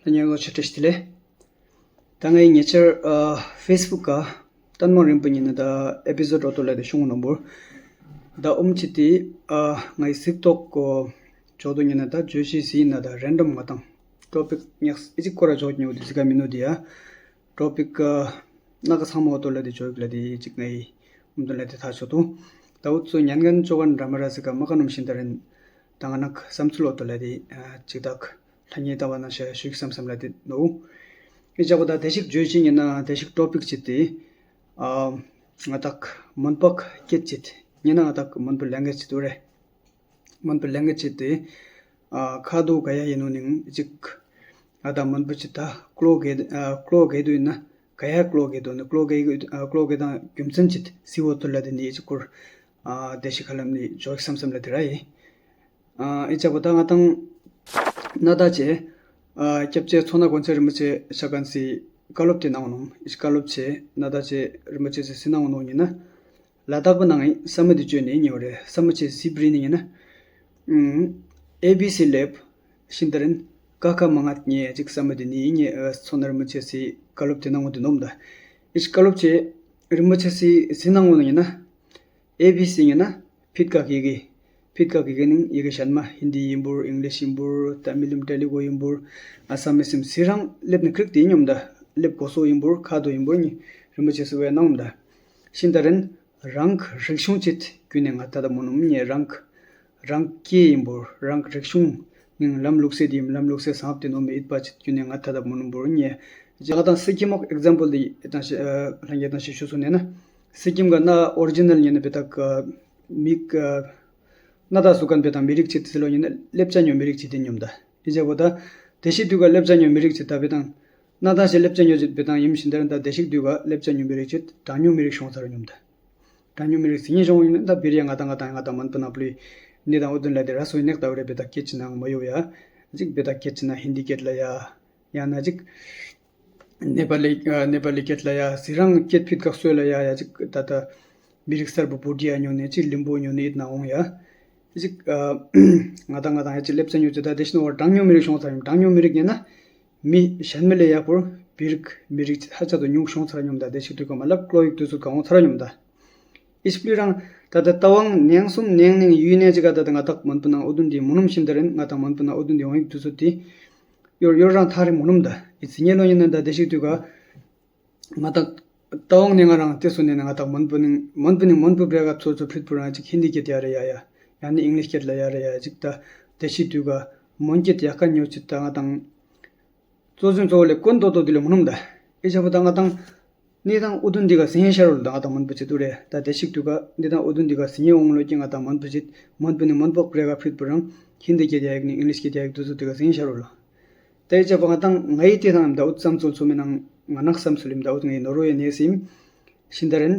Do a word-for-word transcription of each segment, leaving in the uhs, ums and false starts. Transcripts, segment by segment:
ཉེ་ལོ་ཆེ་བཀྲ་ཤིས་བདེ་ལེགས། ད་ངའི་ཉེ་ཆར་ཨ་Facebook་ག་ཏན་མང་རིང་པོ་ཉིན་ན་ད་episode་འོ་ཏོ་ལ་དེ་ཤོང་ནོ་འབུར། ད་ཨོམ་ཆི་དེ་ཨ་ངའི་གཟིགས་རྟོག་གོ་ཇོ་དོ་ཉིན་ན་ད་བརྗོད་གཞི་ཟིན་ན་ད་random་ང་དང་topic་ཉག་ཨི་ཅིག་སྐོར་ར་ཇོག་ཉོ་དེ་ཟི་ག་མི་ནོ་དེ་ཡ་topic་ཨ་ན་ག་ཚང་མ་འོ་ཏོ་ལ་དེ་ཇོག་ལ་དེ་ཅིག་ངའི་ཨོམ་དོ་ལ་དེ་ཐག་ཆོད་དོ། ད་འུ་ཚོ་ཉན་གན་ཅོ་གན་འདྲ་མ་ར་ཟི་ག་མ་ག་ནོམ་ཤིན་ད་རན་ད་ང་ནག་བསམ་ཚུལ་འོ་ཏོ་ལ་དེ་ཨ་ཅིག་དག་ལྷ་ཉེ་ལྟ་བ་ན་ཤ་ཞུགས་བསམ་བསམ་ལ་དེ་ནོ། ཨི་ཅག་པོ་ད་དེ་ཞིག་བརྗོད་ཅིང་ཡིན་ན་དེ་ཞིག་topic་ཅིག་དེ་ཨ་ང་དག་མོན་པག་སྐད་ཅིག་ཡིན་ན་ང་དག་མོན་པོ་language་ཅིག་དུ་རེད། མོན་པོ་language་ཅིག་དེ་ཨ་ཁ་དོ་ག་ཡ་ཡིན་ནོ་ནིང་ཅིག་ཨ་ད་མོན་པོ་ཅིག་ད་ཀློ་གེ་ཨ་ཀློ་གེ་དུ་ཡིན་ན་ག་ཡ་ཀློ་གེ་དོ་ནི་ཀློ་གེ་ཨ་ཀློ་གེ་དང་རྒྱུ་མཚན་ཅིག་སི་འོ་ཏོ་ལ་དེ་ནི་ཨི་ཅིག་སྐོར་ཨ་དེ་ཞིག་ཁ་ལམ་ནི་ཇོག་བསམ་བསམ་ལ་དེ་ར་ཡིན། ཨ་ཨི་ཅག་པོ་ད་ང་དང་ན་ད་ཅེ་ཨ་སྐྱབས་རྗེ་མཚོ་སྣ་གོང་ཚེ་རིན་པོ་ཆེ་ཤ་གན་སི་བཀའ་སློབ་དེ་གནང་ནོ་ཨི་བཀའ་སློབ་ཆེ་ན་ད་ཅེ་རིན་པོ་ཆེ་སི་སི་གནང་ནོ་ཡིན་ན་ལ་དྭགས་པ་ནང་ངི་ས་མི་དེ་བཅོས་ནས་ཉེ་བ་རེད། ས་མི་ཆེ་སི་བྲི་ནི་ཡིན་ན་ཨ་ཨེ་བི་སི་ལེབ་ཤིན་ད་རན་ཀ་ཁ་མ་ང་ཉེ་ཅིག་ས་མི་དེ་ནི་ཉེ་ཨ་མཚོ་སྣ་རིན་པོ་ཆེ་སི་བཀའ་སློབ་དེ་གནང་ནོ་དེ་ནོམ་ད་ཨི་བཀའ་སློབ་ཆེ་རིན་པོ་ཆེ་སི་སི་གནང་ནོ་ཡིན་ན། ཨེ་བི་སི་ཡིན་ན་ཕིད་ཀ་གི་གི། ཕིད་ཀ་གི་གི་ནིང་ཡི་གེ་གཞན་མ་ཧིན་དི་ཡིན་པུར་ཨིང་ལིཤ་ཡིན་པུར་ཏ་མིལ་ཡིན་ཏེ་ལུ་གུ་ཡིན་པུར་ཨ་ས་མི་སིམ་སི་རང་ལེབ་ནི་ཁྲིག་དེ་ཉོམ་ད་ལེབ་གོ་སོ་ཡིན་པུར་ཁ་དོ་ཡིན་པུར་ཉི་རིན་པོ་ཆེ་སི་བའི་ནང་ད་ཤིན་ད་རན་རང་རིག་གཞུང་ཅིག་རྒྱུ་ནས་ང་ད་ད་མོ་ནུམ་ཉེ་རང་རང་སྐྱེ་ཡིན་པུར་རང་རིག་གཞུང་ནིང་ལམ་ལུགས་སེ་དེ་ཡིན་ལམ་ལུགས་སེ་སང་ཧབ་དེ་ནོ་མི་ཡིད་པ་ཅིག་རྒྱུ་ནས་ང་ད་ད་མོ་ནུམ་པུར་ཉེ་ང་དང་སི་ཀི་མོག་ཨེག་ཛམ་པལ་དེ་ཡིད་དང་ཤེས་ལྷན་རྒྱས་དང་ཤེས་ཆུ་སོ་ནས་ན། སི་ཀིམ་ག་ན་ཨོ་རི་ཇི་ནལ་ཉེ་ན་བེ་ཏག་མིག་ན་ད་སུ་གན་བེ་དང་མི་རིགས་ཅིག་དེ་ལོ་ཉེ་ན་ལེབ་ཅ་ཉོ་མི་རིགས་ཅིག་དེ་ཉོམ་ད། ཨི་ཅག་པོ་ད་དེ་ཤི་དུས་ག་ལེབ་ཅ་ཉོ་མི་རིགས་ཅིག་ད་བེ་དང་ན་ད་ཤི་ལེབ་ཅ་ཉོ་ཅིག་བེ་དང་ཡིམ་ཤིན་ད་རན་ད་དེ་ཤི་དུས་ག་ལེབ་ཅ་ཉོ་མི་རིགས་ཅིག་གྲངས་ཉུང་མི་རིགས་ཤོང་ཚར་ཉོམ་ད། གྲངས་ཉུང་མི་རིགས་སི་ཉེ་ཤོང་ཡིན་ན་ད་བེ་རི་ཡ་ང་ད་ང་ད་ང་ད་མན་པ་ན་པླུ་ནི་དང་ཨོ་དུན་ལ་དེ་ར་སོ་ཡིན་ནེག་ད་བ་རེ་བེ་ད་སྐད་ཅི་ནང་མ་ཡོ་ཡ། ཅིག་བེ་ད་སྐད་ཅི་ན་ཧིན་དི་སྐད་ལ་ཡ། ཡང་ན་ཅིག་ནེ་པ་ལི་ཨ་ནེ་པ་ལི་སྐད་ལ་ཡ་སི་རང་སྐད་ཕིད་ཀ་སོ་ལ་ཡ་ཡ་ཅིག་ད་ད་མི་རིགས་གསར་པ་བུ་ཏི་ཡ་ཉོ་ནས་ཅིག་ལིམ་པོ་ཉོ་ནས་ཡིད་ན་འོང་ཡ། ཅིག་ཨ་ང་དང་ང་དང་ཡ་ཅིག་ལེབ་ཙ་ཉོ་ཅིག་ད་དེ་ཤི་ན་བར་གྲངས་ཉུང་མི་རིགས་ཤོང་ཚར་ཡིན། གྲངས་ཉུང་མི་རིགས་ཉན་ན་མི་གཞན་མི་ལས་ཡག་པོར་བི་རིགས་མི་རིགས་ཧ་ཅང་དུ་ཉུང་ཤོང་ཚར་ཉོམ་ད། དེ་ཤི་དུས་ག་མ་ལབ་ཀློ་ཡིག་དུས་ཚོད་ག་འོང་ཚར་ཉོམ་ད། ཨིས་པི་རང་ད་ལྟ་ལྟ་བང་ནང་གསུམ་ནང་ནང་ཡུལ་ནས་ཅིག་ག་ད་ད་ང་དག་མོན་པུ་ནང་ཨོ་དུན་དེ་མུ་ནུམ་ཤིན་ད་རན་ང་དང་མོན་པུ་ནང་ཨོ་དུན་དེ་འོང་ཡིག་དུས་ཚོད་དེ་ཡོར་ཡོར་རང་ཐག་རེ་མུ་ནུམ་ད། ཨི་ཚི་ཉེ་ལོ་ཡིན་ན་ད་དེ་ཤིག་དུས་ག་ང་དང་ལྟ་བང་ནས་ང་རང་དེ་སུ་ནས་ན་ང་དང་མོན་པུ་ནིང་མོན་པུ་ནིང་མོན་པུ་བྲེ་ག་ཚོ་ཚོ་ཕིད་པུ་རང་ཅིག་ཧིན་དི་སྐད་ཡ་རེ་ཡ་ཡ་ཡང་ནི་ཨིང་ལིཤ་སྐད་ལ་ཡ་རེ་ཡ་ཅིག་ད་དེ་ཤིག་དུས་ག་མོན་སྐད་ཡག་ག་ཉོ་ཅིག་ད་ང་དང་གཙོ་ཆེན་གཙོ་བོ་ལས་ཀུན་ཏོ་ཏོ་དུ་ལས་མུ་ནུམ་ད། ཨི་ཆ་པོ་ད་ང་དང་ནི་དང་ཨུ་དུན་འདི་ག་སེང་ཧེ་ཤ་རོལ་ད་ང་དང་མོན་པུ་ཅི་དུ་རེ་ད་དེ་ཤིག་དུ་ག་ནི་དང་ཨུ་དུན་འདི་ག་སེང་ཧེ་འོང་ལོ་ཀྱི་ང་དང་མོན་པུ་ཅི་མོན་པུ་ནི་མོན་པོག་རེ་ག་ཕིད་པུ་རང་ཧིན་དི་སྐད་ཡག་ནི་ཨིང་ལིཤ་སྐད་ཡག་དུ་སུ་དུ་ག་སེང་ཧེ་ཤ་རོལ་ད་ཨི་ཆ་པོ་ང་དང་ང་ཡི་དེ་དང་ད་ཨུ་བསམ་ཚུལ་ཚུ་མི་ནང་ང་ནག་བསམ་ཚུལ་ལིམ་ད་ཨུ་ང་ཡི་ནོ་རོ་ཡེ་ནེ་སིམ་ཤིན་ད་རན།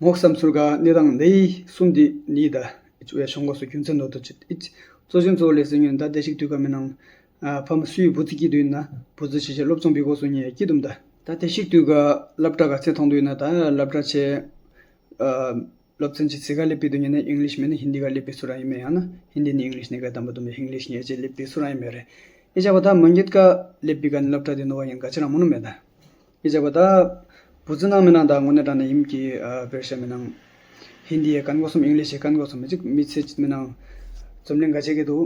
ངོག་བསམ་ཚུལ་ག་གནས་སྟངས་འདི་གསུམ་འདི་ནི་ད་ཨི་ཅུ་ཡ་ཤོང་གོ་སུ་རྒྱུ་མཚན་ནོ་ཏོ་ཅིག་ཨི་ཅི་གཙོ་ཆེན་གཙོ་བོ་ལས་སུ་ཉོན་ད་དེ་ཞིག་དུས་ག་མི་ནང་ཨ་ཕ་མ་སུའི་བུ་ཚི་སྐྱིད་དུས་ན་བུ་ཚི་ཤི་ཤི་སློབ་སྦྱོང་བི་གོ་སུ་ཉེ་སྐྱིད་དུམ་ད། ད་དེ་ཞིག་དུས་ག་སློབ་གྲྭ་ག་ཚེ་ཐོང་དུས་ན་ད་སློབ་གྲྭ་ཆེ་ཨ་སློབ་ཚན་ཆེ་ཚི་ག་ལེབ་པི་དུ་ཉེ་ན་ཨིང་ལིཤ་མེད་ན་ཧིན་དི་ག་ལེབ་པི་སུ་ར་ཡིན་མེ་ཡང་ན་ཧིན་དི་ནི་ཨིང་ལིཤ་ནི་ག་དམ་པ་དུ་མེ་ཨིང་ལིཤ་ཉེ་ཅེ་ལེབ་པི་སུ་ར་ཡིན་མེ་རེ། ཨི་ཅག་པ་ད་མ་ཉིད་ཀ་ལེབ་པི་ག་ནི་སློབ་གྲྭ་དེ་ནོ་བ་ཡིན་ག་ཅི་ར་མོ་ནུ་མེ་ད། ཨི་ཅག་པ་ད་བུ་ཚི་ནང་མི་ནང་ད་དངོས་གནས་དྲང་ནས་ཡིན་གྱི་ཨ་བེར་ཤ་མི་ནང་ཧིན་དི་ཡ་ཀན་གོ་སོམ་ཨིང་ལིཤ་ཡ་ཀན་གོ་སོམ་མི་ཅིག་མི་ཚེ་ཅིག་མི་ནང་འཛམ་གླིང་ག་ཅེ་གི་དུ་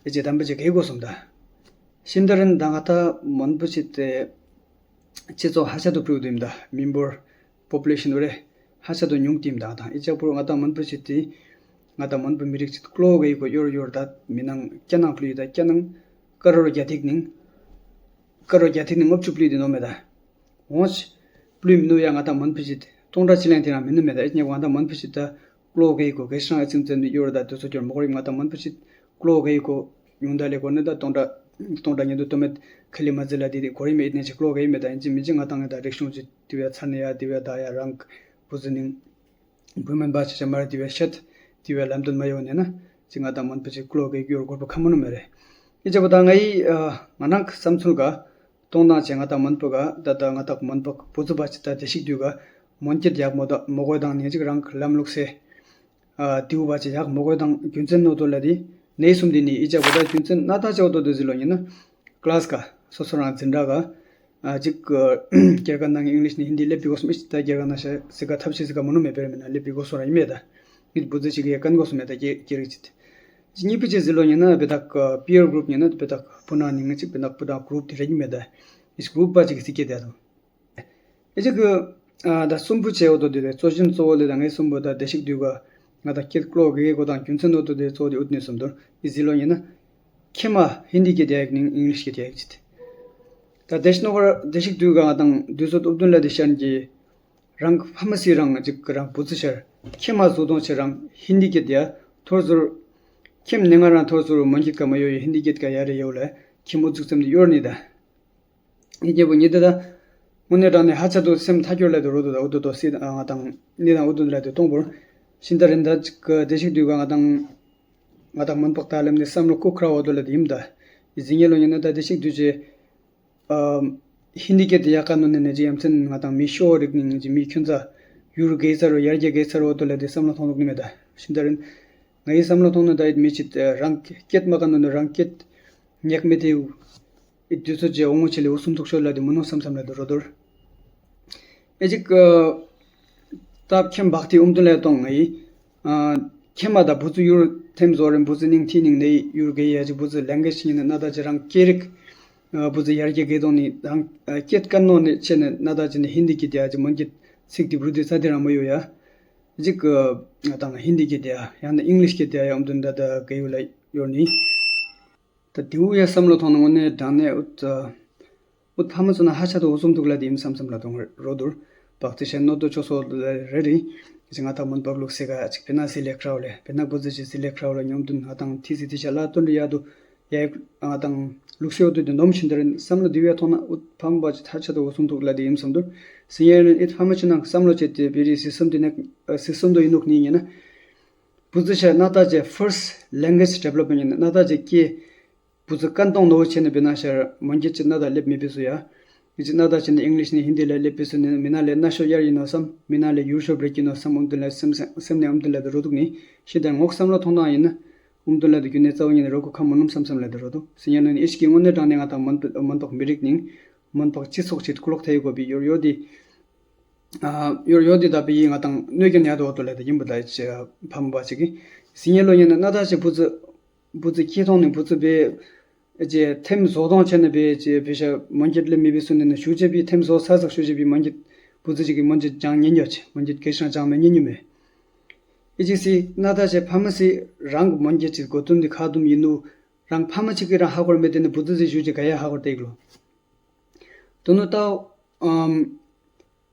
ཨི་ཅེ་དམ་པ་ཅེ་གེ་གོ་སོམ་ད། ཤིན་ད་རན་ད་ང་ད་མོན་པོ་ཅི་དེ་སྤྱི་ཚོགས་ཧ་ཅང་དུ་ཕྲུ་གུ་དུ་ཡིན་ད་མི་འབོར་པོ་པུ་ལེ་ཤན་རེ་ཧ་ཅང་དུ་ཉུང་དུ་ཡིན་ད་དང་ཨི་ཅག་པུ་ང་ད་མོན་པོ་ཅི་དེ་ང་ད་མོན་པོ་མི་རིགས་ཅིག་ཀློ་གེ་ཡི་གོ་ཡོར་ཡོར་ད་མི་ནང་སྐྱ་ནང་ཕྲུ་གུ་ད་སྐྱ་ནང་ཀ་རོར་རྒྱ་ཐིག་ནིང་། ཀ་རོ་རྒྱ་ཐིག་ནི་ལྔ་བཅུ་པླུས་དེ་ནོ་མེད་ད། འོང་ཆི། པླུས་མི་ནུ་ཡ་ང་ད་མོན་ཕུ་ཅིད་སྟོང་ཕྲག་ཅི་ལན་དེ་རང་མི་ནུ་མེད་ད་ཨེ་ཉེ་ང་ད་མོན་ཕུ་ཅིད་ད་ཀློ་གེ་ཡི་གོ་གེ་ཤང་ཨེ་ཚིམ་ཚེ་མི་ཡོར་ད་དུ་ཚོ་ཀྱོར་མོ་གོ་རིམ་ང་ད་མོན་ཕུ་ཅིད་ཀློ་གེ་ཡི་གོ་ཉུང་ད་ལེ་གོ་ནི་ད་སྟོང་ཕྲག་སྟོང་ཕྲག་ཉེ་དུ་ཏོ་མེད་ཁི་ལི་མ་ཛི་ལ་དེ་དེ་གོ་རིམ་ཨེ་ནེ་ཅི་ཀློ་གེ་ཡི་མེད་ད་ཨིན་ཅི་མི་ཅི་ང་ད་ང་ད་རིག་གཞུང་ཅི་དེ་བས་ཚར་ནི་ཡ་དེ་བས་ད་ཡ་རང་བུ་ཟི་ནིང་། བུ་མེན་པ་ཆེ་ཆེ་མར་དེ་བས་ཤད་དེ་བས་ལམ་སྟོན་མ་ཡོང་ནས་ན་ཅི་ང་ད་མོན་ཕུ་ཅི་ཀློ་གེ་ཡི་གོ་ར་གོར་པ་ཁ་མོ་ནུ་མེ་རེ། ཨི་ཅི་པ་ད་ང་ཡི་ང་ནང་བསམ་ཚུལ་ག་སྟོང་དང་ཆེ་ང་དང་མོན་པོ་ག་ད་ད་ང་དང་མོན་པོ་བུ་ཚུ་བ་ཅི་ད་དེ་ཤིག་དུས་ག་མོན་སྐྱེད་ཡག་མོ་ད་མོ་གོ་དང་ནེ་ཅིག་རང་ལམ་ལུགས་སེ་ཨ་དེའུ་བ་ཅི་ཡག་མོ་གོ་དང་རྒྱུ་མཚན་ནོ་ཏོ་ལ་དེ་ནེ་གསུམ་དེ་ནི་ཨི་ཅག་པོ་ད་རྒྱུ་མཚན་ན་ད་ཅག་ཏོ་དེ་ཟི་ལོ་ཡིན་ན་ ཀླཱས་ཀ་སོ་སོ་རང་འཛིན་གྲྭ་ག་ཨ་ཅིག་སྒེར་ཁ་ནང་ཨིང་ལིཤ་ནས་ཧིན་དི་སླེབས་པའི་སྒོ་སུ་མི་ད་སྒེར་ཁ་ནང་ཤ་ཟི་ག་ཐབས་ཤེས་ཟི་ག་མ་ནུ་མེད་པར་མེད་ན་སླེབས་པའི་སྒོ་སུ་རང་ཡིན་མེད་ད། ངེད་བུ་ཙི་ཅིག་གི་ཀན་སྒོ་སུ་མེད་ད་སྐྱེ་སྐྱེ་རིགས་ཅིག་གཉིས་པའི་ཅིག་ཟི་ལོ་ཉིན་ན་བེ་དག་པི་ཡར་གུ་རུབ་ཉིན་ན་བེ་དག་པུ་ན་ནི་ང་ཅིག་བེ་དག་པུ་ན་གུ་རུབ་དེ་རེད་མེད་ད། ཨིས་གུ་རུབ་པ་ཅིག་གི་སི་སྐད་དེ་དང་། ཨེ་ཅིག་གི་ཨ་ད་གསུམ་པོ་བྱས་འོ་དོ་དེ་རེད། གཙོ་ཆེན་གཙོ་བོ་ལས་ད་ངའི་གསུམ་པོ་ད་བདེ་གཤེགས་དུས་ག་ང་ད་སྐད་ཀློག་གི་གོ་དང་རྒྱུ་མཚན་འོ་དོ་དེ་གཙོ་བོ་དེ་ཨུད་ནས་གསུམ་དོར་ཨི་ཟི་ལོ་ཉིན་ན། ཁྱེད་མ་ཧིན་དི་སྐད་དེ་ཡག་ནིང་ཨིང་ལིཤ་སྐད་དེ་ཡག་ཅིག་དེ། ད་བདེ་གཤེགས་ནོ་བར་བདེ་གཤེགས་དུས་ག་ང་དང་དུས་ཚོད་ཨུབ་དོན་ལ་དེ་ཤར་གྱི། རང་ཕ་མ་སི་རང་ཅིག་རང་བུ་ཚུ་ཤར། ཁྱེད་མ་བཟོ་དོང་ཆེ་རང་ཧིན་དི་སྐད་དེ་ཡ་ཐོར་ཟུར། ཁྱེད་ནི་ང་རང་ཐོར་ཟུར་མོན་སྐད་ཀ་མ་ཡོ་ཡི་ཧིན་དི་སྐད་ཀ་ཡ་རེ་ཡོ་ལ་ཁྱེད་མོ་ཚུགས་ཙམ་དེ་ཡོར་ནི་ད། ངེད་རྒྱལ་པོ་ཉིད་དེ་ད། དངོས་གནས་དྲང་ནས་ཧ་ཆ་དུ་སེམས་ཐག་གྱོར་ལ་དུ་རོ་དུ་ད་ཨུ་དུ་དོ་སི་ང་དང་ནི་དང་ཨུ་དུ་ལ་དུ་གཏོང་བོར། ཤིན་ཏ་རིན་ད་ཅིག་གི་བདེ་གཤེགས་དུས་ག་ང་དང་། ང་དང་མོན་པག་ད་ལེམ་ནི་བསམ་བློ་ཁུག་ཁྲ་བོ་དུ་ལ་དུ་ཡིམ་ད། ཟིང་ངེ་ལོ་ཉིན་ན་ད་བདེ་གཤེགས་དུས་ཅེ། ཨ། ཧིན་དི་སྐད་དེ་ཡག་ག་ནོ་ནི་ནི་ཅི་ཡམ་ཚན་ང་དང་མི་ཤོ་རིག་ནི་ཅི་མི་ཁྱོན་ཙ། ཡུར་གེ་ཚར་བོ་ཡར་རྒྱས་གེ་ཚར་བོ་དུ་ལ་དུ་བསམ་བློ་ཐོང་ལུག་ནི་མེད་ད། ཤིན་ཏ་རིན། ང་ཡི་བསམ་བློ་ཐོང་ནི་ད་ཡིད་མི་ཅིག་རང་སྐད་མ་ག་ནོ་ནི་རང་སྐད། ཉག་མེད་དེའུ། ཨི་དུས་ཚོད་ཅེ་འོང་ངོ་ཆེ་ལེ་འུ་སུམ་ཐུག་ཤོར་ལ་དེ་མུ་ནུ་བསམ་བསམ་ལ་དེ་རོ་དོར། ཨེ་ཅིག་སྟབས་ཁྱེམ་བག་ཐི་ཨུམ་དུ་ལས་གཏོང་ངེ་ཡི། ཁྱེམ་མ་ད་བུ་ཚུ་ཡུར་ཐེམ་བཟོ་རིན་བུ་ཚུ་ནིང་ཐི་ནིང་ནེ་ཡུར་གེ་ཡ་ཅིག་བུ་ཚུ་ལེང་གེ་ཤི་ཡིན་ན་ད་ཅི་རང་སྐད་རིགས། བུ་ཚུ་ཡར་རྒྱས་གེ་གཏོང་ནི་རང་སྐད་ཀ་ནོ་ནི་ཆེ་ནི་ན་ད་ཅི་ནི་ཧིན་དི་གི་དེ་ཡ་ཅིག་མོན་གི་ཚིག་དི་བུ་དི་ས་དི་རང་མ་ཡོ་ཡ། ཨེ་ཅིག་ང་དང་ཧིན་དི་གི་དེ་ཡ་ཡང་ན་ཨིང་ལིཤ་གི་དེ་ཡ་ཡ་ཨུམ་དུ་ད་ད་གེ་ཡུ་ལ་ཡོར་ནི། ད་དེའུ་ཡ་བསམ་བློ་ཐོང་ན་དངོས་གནས་དྲང་གནས་ཨུད། ཨུད་ཕ་མ་ཚོ་ན་ཧ་ཆ་དུ་འུ་སུམ་ཐུག་ལ་དེ་ཡིན་བསམ་བསམ་ལ་དོང་རོ་དུར། བག་ཚེ་ཤན་ནོ་དུ་ཆོ་སོ་རེ་རེ། ཅི་ང་ད་མོན་པག་ལུག་སེ་ག་ཅིག་བེ་ན་སི་ལེ་ཁྲའོ་ལེ་བེ་ན་བུ་ཚེ་ཅི་སི་ལེ་ཁྲའོ་ལེ་ཉོམ་དུ་ང་དང་ཐི་སི་ཐི་ཤ་ལ་དུན་རི་ཡ་དུ་ཡ་ང་དང་ལུག་སེ་འོ་དུ་དུ་ནོམ་ཤིན་དུ་རེན་བསམ་བློ་དེ་བས་ཐོང་ན་ཨུད་ཕ་མ་བ་ཅི་ཧ་ཆ་དུ་འུ་སུམ་ཐུག་ལ་དེ་ཡིན་བསམ་དུ། སི་ཡ་རེན་ཨིད་ཕ་མ་ཆུ་ནང་བསམ་བློ་ཅེ་དེ་བེ་རི་སི་སུམ་དུ་ནེ་སི་སུམ་དུ་ཡིན་ནུག་ནི་ཡིན་ན། བུ་ཚུ་ཤ་ན་ད་ཅེ་first language development་ཡིན་ན་ད་ཅེ་ཀེ། བུ་ཚུ་ཀན་ཏོང་ནོ་ཆེ་ནི་བེ་ན་ཤར་མོན་གྱི་ཅི་ན་ད་ལེབ་མི་བི་སུ་ཡ། ཡི་ཅི་ན་ད་ཅེ་ནི་ཨིང་ལིཤ་ནི་ཧིན་དི་ལ་ལེབ་བི་སུ་ནི་མི་ན་ལེ་ན་ཤོ་ཡར་ཡིན་ནོ་སམ་མི་ན་ལེ་ཡུར་ཤོ་བྲེག་ཡིན་ནོ་སམ་ཨུམ་དུ་ལ་སེམས་སེམས་ནི་ཨུམ་དུ་ལ་དུ་རོ་དུག་ནི་ཤི་ད་ངོག་བསམ་བློ་ཐོང་ན་ཡིན་ན་ཨུམ་དུ་ལ་དུ་རྒྱུ་ནི་རྩ་བ་ཉིད་ནི་རོ་ཀུ་ཁ་མོ་ནུམ་སམ་སམ་ལ་དུ་རོ་དུ་སི་ཉ་ནི་ཨིཤ་ཀི་དངོས་གནས་དྲང་ནི་ང་དང་མོན་པག་མི་རིགས་ནིང་མོན་པག་སྤྱི་ཚོགས་ཆེད་ཀློག་ཐེ་ཡི་གོ་བི་ཡོར་ཡོ་དི། ཡོར་ཡོ་དི་ད་བི་ཡི་ང་དང་གནོད་སྐྱོན་ཡ་དོ་དོ་ལ་དུ་ཡིན་པ་ད་ཕམ་པ་ཅིག་གི་སི་ཉ་ལོ་ཉ་ནི་ན་ད་ཅེ་བུ་ཚུ། བུ་ཚུ་ཁྱེད་ཐོང་ནི་བུ་ཚུ་བེ། ཅེ་ཐེམ་བཟོ་ཐོང་ཆེ་ནི་བེ་ཅེ་བེ་ཤ་མོན་གྱི་ལེ་མི་བི་སུ་ནི་ནི་ཞུ་ཅེ་བི་ཐེམ་བཟོ་ས་ཟག་ཞུ་ཅེ་བི་མོན་གྱི་བུ་ཚུ་ཅིག་གི་མོན་གྱི་ཅང་ཉན་ཡོ་ཅེ་མོན་གྱི་གེ་ཤང་ཅང་མེ་ཉན་ཉུ་མེ། ཨི་ཅི་སི་ན་ད་ཅེ་ཕ་མ་སི་རང་གི་མོན་གྱི་ཅི་གོ་ཏུན་དི་ཁ་དུམ་ཡིན་ནུ་རང་ཕ་མ་ཅིག་གི་རང་ཧ་གོར་མེ་དེ་ནི་བུ་ཚུ་ཅི་ཞུ་ཅེ་ག་ཡ་ཧ་གོར་ཏེ་གི་ལོ། དོ་ནུ་ཏའོ། ཨམ།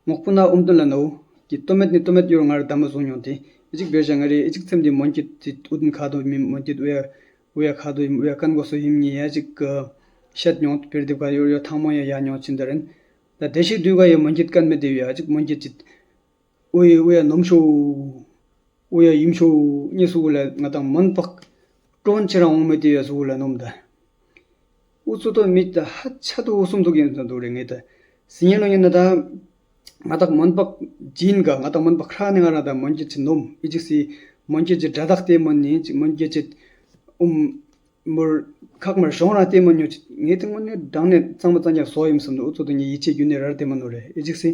ངོག་པུ་ན་ཨུམ་ཏུན་ལ་ནོ། གི་ཏོ་མེད་ནི་ཏོ་མེད་ཡོར་ངར་དམ་བཟུང་མྱོང་སྟེ། ཨི་ཅིག་བེར་ཞག་ང་རེ་ཨི་ཅིག་ཚེམ་དེ་མོན་གྱི་ཏི་ཨུ་ཏུན་ཁ་དོ་མི་མོན་གྱི་ཨུ་ཡ་ཨུ་ཡ་ཁ་དོ་ཨུ་ཡ་ཀན་གོ་སོ་ཡིམ་ཉི་ཡ་ཅིག་ཤད་མྱོང་བེར་དེབ་ཁ་ཡོར་ཡོ་ཐང་མོ་ཡ་ཡ་མྱོང་ཅིན་ད་རེན། ད་དེ་ཞིག་དུས་ག་ཡ་མོན་གྱི་ཀན་མེ་དེ་ཡ་ཅིག་མོན་གྱི་ཅི། ཨུ་ཡ་ཨུ་ཡ་ནོམ་ཤོ། ཨུ་ཡ་ཡིམ་ཤོ་ཉེ་སུ་གུ་ལ་ང་དང་མོན་པག་ཀྲོན་ཆེ་རང་འོང་མེ་དེ་ཡ་སུ་གུ་ལ་ནོམ་ད། ཨུ་ཚུ་ཏོ་མི་ད་ཧ་ཆ་དུ་ཨུ་སུམ་དུ་གིན་ཚ་དུ་རེ་ངེ་ད། སི་ཉེ་ལོ་ཉེ་ན་ད། ང་དང་མོན་པག་ཇིན་ག་ང་དང་མོན་པག་ཁྲ་ནི་ང་ར་ད་མོན་གྱི་ཆི་ནོམ་ཨི་ཅིག་སི་མོན་གྱི་ཆི་དྲ་དག་ཏེ་མོན་ནི་ཅིག་མོན་གྱི་ཆི་ཨུམ་མུར་ཁག་མར་ཤོང་ར་ཏེ་མོན་ཉོ་ཅིག་ངེ་ཏི་མོན་ནི་དྲང་ནས་གཙང་མ་གཙང་རྐྱང་སོ་ཡིན་སམ་དུ་ཨུ་ཚུ་དུ་ཉེ་ཡི་ཆེ་རྒྱུ་ནི་རར་ཏེ་མོན་ནོ་རེ་ཨི་ཅིག་སི་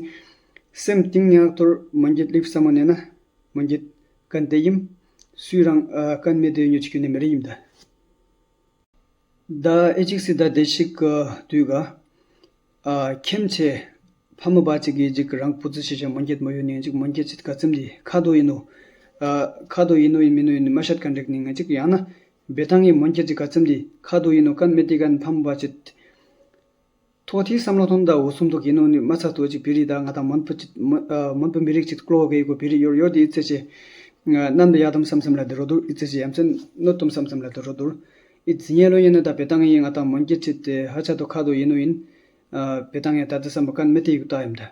སེམས་གཏིང་ནས་ཐོར་མོན་གྱི་ལིབ་ས་མོན་ནི་ན་མོན་གྱི་ཀན་ཏེ་ཡིམ་སུའི་རང་ཀན་མེ་ཏེ་ཉོ་ཅིག་རྒྱུ་ནི་མེ་རེ་ཡིམ་ད། ད་ཨེ་ཅིག་སི་ད་དེ་ཞིག་གི་དུས་ག་ཨ་ཁྱིམ་ཆེ་ཕ་མ་བ་ཅིག་གིས་ཅིག་རང་བུ་ཚུ་ཤེས་བྱ་མོན་གྱི་མ་ཡོད་ནས་ཅིག་མོན་གྱི་ཅིག་ག་ཚིམ་དེ་ཁ་དོ་ཡིན་ནོ། ཨ་ཁ་དོ་ཡིན་ནོ་ཡིན་མིན་ནོ་ཡིན་ནོ་མ་ཤད་ག་འགྲིག་ནི་ང་ཅིག་ཡང་ན་བེ་ཐང་ངི་མོན་གྱི་ཅིག་ག་ཚིམ་དེ་ཁ་དོ་ཡིན་ནོ་ཀན་མེ་ཏི་གན་ཕ་མ་བ་ཅིག་ཐོག་ཐིག་བསམ་བློ་ཐོང་ད་འུ་སུམ་ཐོག་ཡིན་ནོ་ནི་མ་ཚ་ཐོག་ཅིག་བི་རི་ད་ང་དང་མོན་པ་ཅིག་མོན་པ་མི་རིགས་ཅིག་ཀློ་གེ་གོ་བི་རི་ཡོར་ཡོར་དེ་ཨི་ཚེ་ཆེ། ནམ་དུ་ཡག་དམ་བསམ་བསམ་ལ་དུ་རོ་དུར་ཨི་ཚེ་ཆེ་ཡམ་ཚན་གནོད་དམ་བསམ་བསམ་ལ་དུ་རོ་དུར། ཨི་ཚེ་ཉེ་ལོ་ཡིན་ན་ད་བེ་ཏང་ཡིན་ང་དང་མོན་གྱི་ཆེ་དེ་ཧ་ཆ་ཐོག་ཁ་དོ་ཡིན་ནོ་ཡིན། བེ་ཏང་ཡིན་ད་དུ་བསམ་པ་ཀན་མི་དེ་ཡུག་ཏ་ཡམ་ད།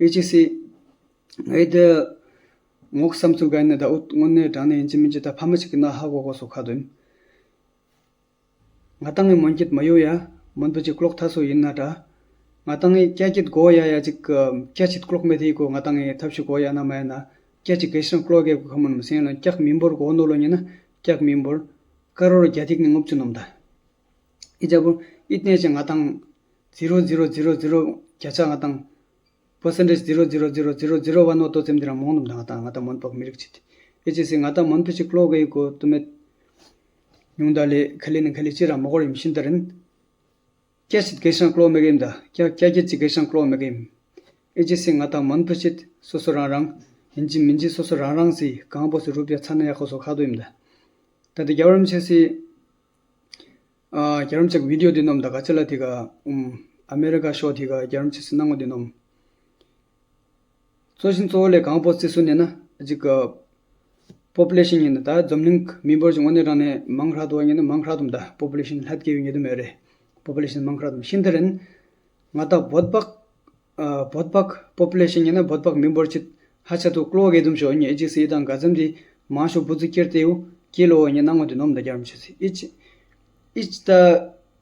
ཨི་ཅི་སི། ངའི་དེ། ངོག་བསམ་ཚུལ་ག་ཡིན་ན་ད་ཨུ་དངོས་གནས་དྲང་ནས་ཡིན་གཅིག་མིན་གཅིག་ད་ཕ་མ་ཅིག་གི་ན་ཧ་གོ་གོ་སོ་ཁ་དོ་ཡིན། ང་ཏང་ངི་མོན་སྐྱིད་མ་ཡོ་ཡ། མོན་པ་ཅིག་ཀློག་ཐ་སོ་ཡིན་ན་འདྲ། ང་ཏང་ངི་སྐྱ་སྐྱིད་གོ་ཡ་ཡ་ཅིག་སྐྱ་སྐྱིད་ཀློག་མེད་དེ་གོ་ང་ཏང་ངི་ཐབས་ཤིག་གོ་ཡ་ན་མ་ཡ་ན། སྐྱ་ཅིག་གེ་ཤང་ཀློག་གེ་གོ་ཁ་མོན་མ་སེང་ལ་སྐྱག་མི་འབོར་གོ་ནོ་ལོ་ཉི་ན་སྐྱག་མི་འབོར། ཀ་རོར་རྒྱ་ཐིག་ནི་ངོབ་ཅི་ནོམ་ད། ཨི་ཅག་པོ་ཨི་ཏན་ཅི་ང་དང་zero zero zero zero བརྒྱ་ཆ་ང་དང་percentage zero zero zero zero zero one ནོ་ཏོ་ཙེམ་དེ་རང་མོང་དུམ་དང་ང་དང་ང་དང་མོན་པག་མི་རིགས་ཅིག་ཨི་ཅི་སི་ང་དང་མོན་པ་ཅིག་ཀློ་གི་གོ་ཏུ་མེད། ཉུང་ད་ལེ་ཁ་ལེ་ནི་ཁ་ལེ་ཅི་ར་མོ་གོ་རིམ་ཤིན་ད་རིན། སྐྱ་ཞིག་གེ་ཤང་ཀློ་མེ་གེམ་ད། སྐྱ་སྐྱ་སྐྱ་ཅིག་གེ་ཤང་ཀློ་མེ་གེམ། ཨེ་ཅི་སི་ང་དང་མོན་པ་ཅིག་སོ་སོ་རང་རང་། ཡིན་གཅིག་མིན་གཅིག་སོ་སོ་རང་རང་སི་གང་པོ་སི་རུ་པ་ཚ་ན་ཡག་པོ་སོ་ཁ་དོ་ཡིན་ད། ད་དེ་རྒྱལ་བ་རིན་པོ་ཆེ་སི། ཨ་རྒྱལ་བ་རིན་པོ་ཆེ་གི་བི་ཌི་ཡོ་དེ་ནོམ་ད་ག་ཅི་ལ་དེ་ག་ཨུམ་ཨ་མེ་རི་ཀ་ཤོ་དེ་ག་རྒྱལ་བ་རིན་པོ་ཆེ་སི་གནང་བ་དེ་ནོམ། གཙོ་ཆེན་གཙོ་བོ་ལས་གང་པོ་རྩི་སུ་ནས་ན་ཅིག་ག་པོ་པུ་ལེ་ཤན་ཡིན་ན་ད་འཛམ་གླིང་མི་འབོར་གྱི་ངོས་ནས་རང་ནས་མང་ཁྲ་དུ་བ་ཡིན་ན་མང་ཁྲ་དུ་ད་པོ་པུ་ལེ་ཤན་ལྷད་སྐྱེ་བའི་ཉེ་དུ་མེད་རེད། པོ་པུ་ལེ་ཤན་མང་ཁྲ་དུ་ཤིན་ཏུ་རིན། ང་ད་བོད་པག་ཨ་བོད་པག་པོ་པུ་ལེ་ཤན་ཡིན་ན་བོད་པག་མི་འབོར་ཅིག་ཧ་ཆ་དུ་ཀློ་གེ་དུམ་ཤོ་ཉེ་ཨེ་ཅི་སི་དང་ག་ཙམ་དེ་མང་ཤོ་བུ་ཙི་ཀེར་ཏེ་ཡུ་ཀི་ལོ་ཉེ་ནང་ངོ་དེ་ནོམ་ད་རྒྱལ་བ་རིན་པོ་ཆེ་སི་ཨི་ཅི་ཨི་ཅི་ད་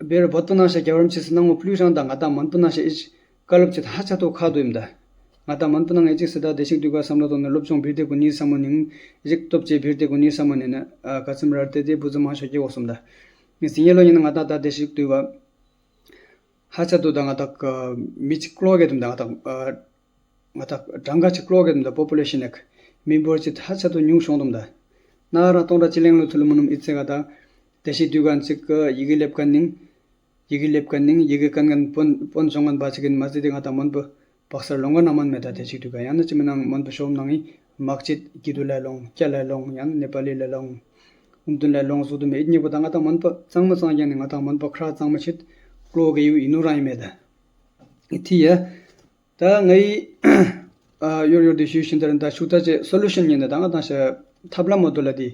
བེར་བོད་པ་ནང་ཤ་རྒྱལ་བ་རིན་པོ་ཆེ་སི་ནང་ངོ་ཕུལ་ཤང་ད་ང་ད་མོན་པ་ནང་ཤ་ཨི་ཅི་བཀའ་སློབ་ཅིག་ཧ་ཆ་ཏོ་ཁ་དོ་ཡིན་ད། ང་ད་མོན་པ་ནང་ཨེ་ཅི་སི་ད་དེ་ཞིག་དུས་ཀ་བསམ་བློ་ཐོག་ནས་སློབ་སྦྱོང་བིར་དེ་གུ་ནི་བསམ་མོ་ནིང་རིག་སྟོབས་ཆེ་བིར་དེ་གུ་ནི་བསམ་མོ་ནི་ན་ག་ཚིམ་རར་དེ་དེ་བུ་ཙི་མང་ཤོ་སྐྱེ་བོ་སོམ་ད། ངས་སི་ཉེ་ལོ་ཡིན་ན་ང་ད་ད་དེ་ཞིག་དུས་ཀ་ཧ་ཆ་ཏོ་ད་ང་ད་མི་ཅིག་ཀློ་གེ་དུམ་ད་ང་ད་ང་ད་གྲངས་ཀ་ཅིག་ཀློག་གི་འདུག་པོ་པུ་ལེ་ཤན་ནི་མི་འབོར་ཅིག་ཧ་ཆ་དུ་ཉུང་ཤོང་དུ་འདུག་ན་ར་སྟོང་ར་ཅི་ལེང་ལོ་ཐུ་ལུ་མུ་ནུམ་ཨི་ཚེ་ག་ད་དེ་ཤི་དུས་ག་ཅིག་ཡི་གེ་ལེབ་ཀ་ནིང་ཡི་གེ་ལེབ་ཀ་ནིང་ཡི་གེ་ཀན་ཀན་པོན་པོན་ཤོང་ཀན་པ་ཅིག་གིན་མ་ཟི་དེ་ང་ད་མོན་པོ་བག་སར་ལོང་ག་ན་མན་མེད་ད་དེ་ཤི་དུས་ག་ཡང་ན་ཅི་མི་ནང་མོན་པོ་ཤོམ་ནང་ཨི་མག་ཅིག་གི་དུ་ལ་ལོང་སྐྱ་ལ་ལོང་ཡང་ནེ་པ་ལི་ལ་ལོང་ཨུམ་དུན་ལ་ལོང་སུ་དུ་མེད་ཉེ་པོ་ད་ང་ད་མོན་པོ་གཙང་མ་གཙང་རྐྱང་ནི་ང་ད་མོན་པོ་ཁྲ་གཙང་མ་ཆེད་ཀློག་གི་ཡུ་ཨི་ནུ་རང་ཡི་མེད་ད་ཨི་ཐི་ཡ། ད་ངའི་ཨ་ཡོར་ཡོར་དེ་ཞུས་ཤིན་ཏར་ད་ཤུག་ད་ཅེ་སོ་ལུ་ཤན་ཉན་ད་ང་དང་ཤ་ཐབས་ལམ་མོ་དུ་ལ་དེ་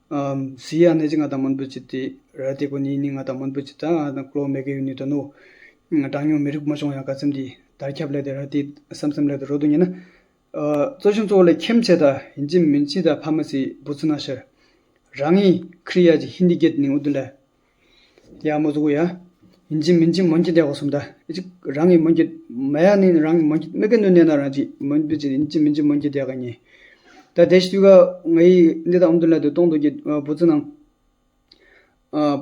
ཨམ་སི་ཡ་ནེ་ཅི་ང་དང་མོན་པོ་ཅི་དེ་ར་དེ་གོ་ནི་ནི་ང་དང་མོན་པོ་ཅི་ད་ང་དང་ཀློ་མེ་གེ་ཡུ་ནི་ད་ནོ་གྲངས་ཉུང་མི་རིགས་མ་བྱུང་ཡང་ག་ཚམ་དེ་དར་ཁྱབ་ལ་དེ་ར་དེ་བསམ་བསམ་ལ་དེ་རོ་དུ་ཉན་ན་ཨ་གཙོ་ཆུང་གཙོ་བོ་ལ་ཁྱིམ་ཆེ་ད་ཡིན་ཅི་མིན་ཅི་ད་ཕ་མ་སི་བུ་ཚུ་ན་ཤར་རང་ངི་ཁྲི་ཡ་ཅི་ཧིན་དི་གེད་ནི་འུ་དུ་ལ། ཡ་མོ་ཟུག་ཡ། ཡིན་གཅིག་མིན་གཅིག་མོན་གྱི་བསྡད་གོ་སོམ་ད། ཨི་ཅིག་རང་གི་མོན་གྱི་མ་ཡ་ནི་རང་གི་མོན་གྱི་མི་གི་ནུ་ནས་ན་རང་གཅིག་མོན་པི་ཅིག་ཡིན་གཅིག་མིན་གཅིག་མོན་གྱི་བསྡད་ག་ཉེ། ད་དེ་ཤི་དུས་ག་ངའི་འདི་དང་ཨུམ་དུ་ལ་དུ་གཏོང་དུ་གི་བུ་ཚུ་ནང་།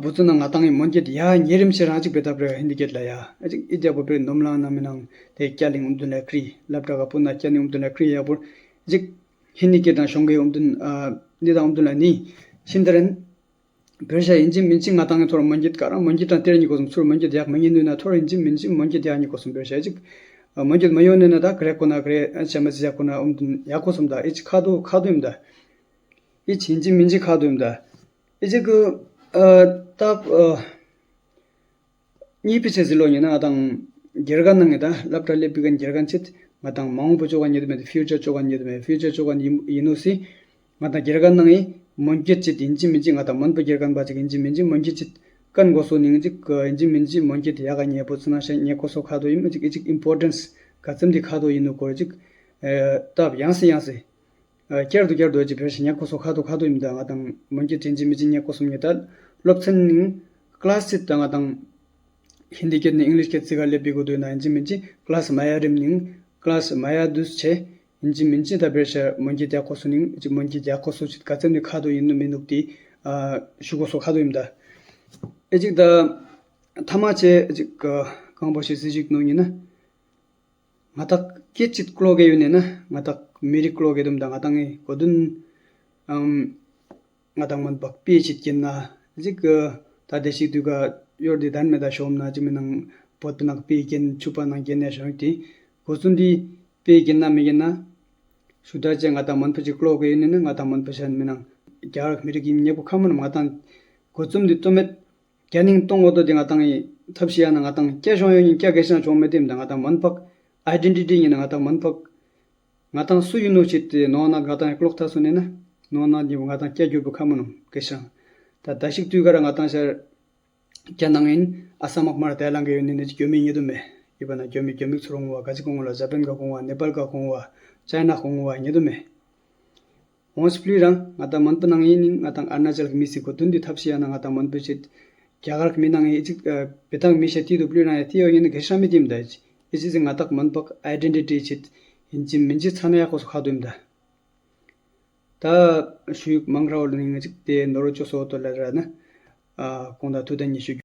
བུ་ཚུ་ནང་ང་ཏང་གི་མོན་གྱི་ཡ་ཉེ་རིམ་ཆེ་རང་གཅིག་པའི་ཐབས་རེ་ཧིན་དི་སྐད་ལ་ཡ། ཨི་ཅིག་ཨི་རྒྱ་བོ་པའི་ནོམ་ལང་ན་མི་ནང་དེ་སྐྱ་ལིང་ཨུམ་དུ་ལ་ཀྲི་ལབ་དྲ་ག་པུ་ན་སྐྱ་ནི་ཨུམ་དུ་ལ་ཀྲི་ཡ་བོ། ཨི་ཅིག་ཧིན་དི་སྐད་དང་གཞུང་གི་ཨུམ་དུ་འདི་དང་ཨུམ་དུ་ལ་ནི་ཤིན་ཏ་རན། བེར་ཤ་ཡིན་གཅིག་མིན་གཅིག་ང་ཏང་གི་ཐོར་མོན་གྱི་ག་རང་མོན་གྱི་དང་སྟེར་ཉི་གོ་སོང་ཚུར་མོན་གྱི་དེ་ཡག་མི་ཉན་ནུས་ན་ཐོར་ཡིན་གཅིག་མིན་གཅིག་མོན་གྱི་དེ་ཡག་ཉི་གོ་སོང་བེར་ཤ་ཡ་གཅིག་མོན་གྱི་མ་ཡོང་ནས་ན་ད་ག་རེ་ཁོ་ན་ག་རེ་ཨ་ཆ་མ་ཟི་ཡག་ཁོ་ན་ཨུམ་དུ་ཡག་གོ་སོང་ད་ཨི་ཅི་ཁ་དུ་ཁ་དུ་ཡིན་ད། ཨི་ཅི་ཡིན་གཅིག་མིན་གཅིག་ཁ་དུ་ཡིན་ད། ཨི་ཅི་གུ་ཨ་ད་ཨ། གཉིས་པའི་ཆེད་ཟི་ལོ་ཉེ་ན་ང་དང་སྒེར་ག་ནང་ངི་ད་སློབ་གྲྭ་སླེབས་པའི་ག་སྒེར་ག་ཆེད་ང་དང་མ་འོངས་པ་ཅོ་ག་ཉེ་དུ་མེད་ཕིའུ་ཅར་ཅོ་ག་ཉེ་དུ་མེད་ཕིའུ་ཅར་ཅོ་ག་ཡིན་ཡིན་ནོ་སི། ང་དང་སྒེར་ག་ནང་ངི་མོན་གྱི་ཆེད་ཡིན་གཅིག་མིན་གཅིག་ང་དང་མོན་པ་སྒེར་ག་པ་ཅིག་ཡིན་གཅིག་མིན་གཅིག་མོན་གྱི་ཆེད་ཀན་གོ་སོ་ནིང་གཅིག་ཡིན་གཅིག་མིན་གཅིག་མོན་གྱི་དེ་ཡག་ག་ཉེ་པོ་ཚུ་ན་ཤ་ཉེ་གོ་སོ་ཁ་དོ་ཡིན་མ་ཅིག་ཨི་ཅིག་ཨིམ་པོར་ཊན་སི་ག་ཙམ་དེ་ཁ་དོ་ཡིན་ནོ་གོ་ཅིག་སྟབས་ཡང་སི་ཡང་སི། བསྐྱར་དུ་བསྐྱར་དུ་ཅི་བེར་ཞིག་ཉག་ཁོ་སོ་ཁ་དུ་ཁ་དུ་ཡིན་ད་ང་དང་མོན་གྱི་དྲན་གྱི་མི་ཅི་ཉག་ཁོ་སོམ་ཉེ་ད་སློབ་ཚན་ནིང་ཀླ་སི་ད་ང་དང་ཧིན་དི་སྐད་ནས་ཨིང་ལིཤ་སྐད་ཚིག་ག་སླེབས་པའི་གོ་དུ་ན་ཡིན་གྱི་མིན་གྱི་ཀླ་སི་མ་ཡ་རིམ་ནིང་ཀླ་སི་མ་ཡ་དུས་ཆེ་ཡིན་གྱི་མིན་གྱི་ད་བེར་ཤ་མོན་གྱི་རྒྱ་ཁོ་སོ་ནིང་ཅི་མོན་གྱི་རྒྱ་ཁོ་སོ་ཅི་ག་ཚོད་ནི་ཁ་དུ་ཡིན་ནུ་མི་ནུག་དེ་ཞུ་གོ་སོ་ཁ་དུ་ཡིན་ད། ཨེ་ཅིག་ད་ཐ་མ་ཆེ་ཅིག་གང་པོ་ཞིག་སི་ཞིག་ནོ་ཡིན་ན། ང་དག་སྐད་ཅིག་ཀློག་གི་ཡོད་ནས་ན་ང་དག་མི་རིགས་ཀློག་གི་དུམ་དང་ང་དག་ངའི་གོ་དོན་ཨམ་ང་དག་མོན་པག་པེ་ཅིག་ཀྱིན་ན་ཅིག་ད་དེ་ཞིག་དུས་ཀ་གཡོར་དེ་དན་མེ་ད་ཤོམ་ན་ཅི་མི་ནང་བོད་པ་ནང་པེ་ཀྱིན་ཆུ་པ་ནང་ཀྱིན་ནས་ཤོང་དེ་གོ་ཚུན་དེ་པེ་ཀྱིན་ན་མི་ཀྱིན་ན་ཤུ་ད་ཅེ་ང་དག་མོན་པ་ཅིག་ཀློག་གི་ཡོད་ནས་ན་ང་དག་མོན་པ་ཤན་མི་ནང་རྒྱ་གར་མི་རིགས་ཡིན་ཉེ་པོ་ཁ་མོ་ན་ང་དང་གོ་ཚུན་དེ་ཏོ་མེད། རྒྱ་ནིང་གཏོང་འོ་དོ་དེ་ང་དང་ཡི་ཐབས་ཤེས་ཡ་ན་ང་དང་སྐྱ་ཤོང་ཡོད་ཉིན་སྐྱ་གེ་ཤང་ཆོང་མེད་དེ་མི་དང་ང་དང་མོན་པག་ཨའི་ཌེན་ཊི་ཊི་ཡིན་ན་ང་དང་མོན་པག་ང་དང་སུ་ཡིན་ནོ་ཆེད་དེ་ནོ་ན་ང་དང་ཀློག་ཐ་སུ་ནས་ན་ནོ་ན་ཉིན་ང་དང་སྐྱ་གྱུར་པོ་ཁ་མོ་ནོ་གེ་ཤང་ད་ད་ཞིག་དུས་ག་ར་ང་དང་ཤར་སྐྱ་ནང་ཡིན་ཨ་ས་མག་མར་དེ་ལང་གི་ཡོད་ནི་ནི་ཅི་གྱོ་མི་ཉེ་དུ་མེ་ཡིན་པ་ན་གྱོ་མི་གྱོ་མིག་ཚུར་འོང་བ་ག་ཅི་གོང་བ་ལ་ཇ་པན་ག་གོང་བ་ནེ་པལ་ག་གོང་བ་ཅའི་ན་གོང་བ་ཉེ་དུ་མེ། འོང་སི་ཕི་ལི་རང་ང་དང་མོན་པ་ནང་ཡིན་ནིང་ང་དང་ཨ་རུ་ན་ཅལ་གི་མི་སི་གོ་དོན་དུ་ཐབས་ཤེས་ཡ་ན་ང་དང་མོན་པ་ཆེད་རྒྱ་གར་གི་མི་ནང་ཡིན་ཅིག་བེ་ཐང་མི་ཤེས་ཏི་དུ་ཕི་ལི་རང་ཡ་ཏི་ཡོ་ཡིན་ནི་གེ་ཤ་མི་ཏིམ་ད་ཡིན་ཅི་སི་ང་དང་མོན་པག་ཨའི་ཌེན་ཊི་ཊི་ཆེད་ཡིན་ཅི་མིན་ཅི་ཚ་ན་ཡག་གོ་སོ་ཁ་དུ་ཡིན་ད། ད་ཤུ་ཡུག་མང་ར་བ་ལ་ནི་ང་ཅིག་དེ་ནོར་བཅོ་སོ་ཏོ་ལ་ར་ན་ཨ་གོང་ད་ཐུ་ད་ཉི་ཤུ།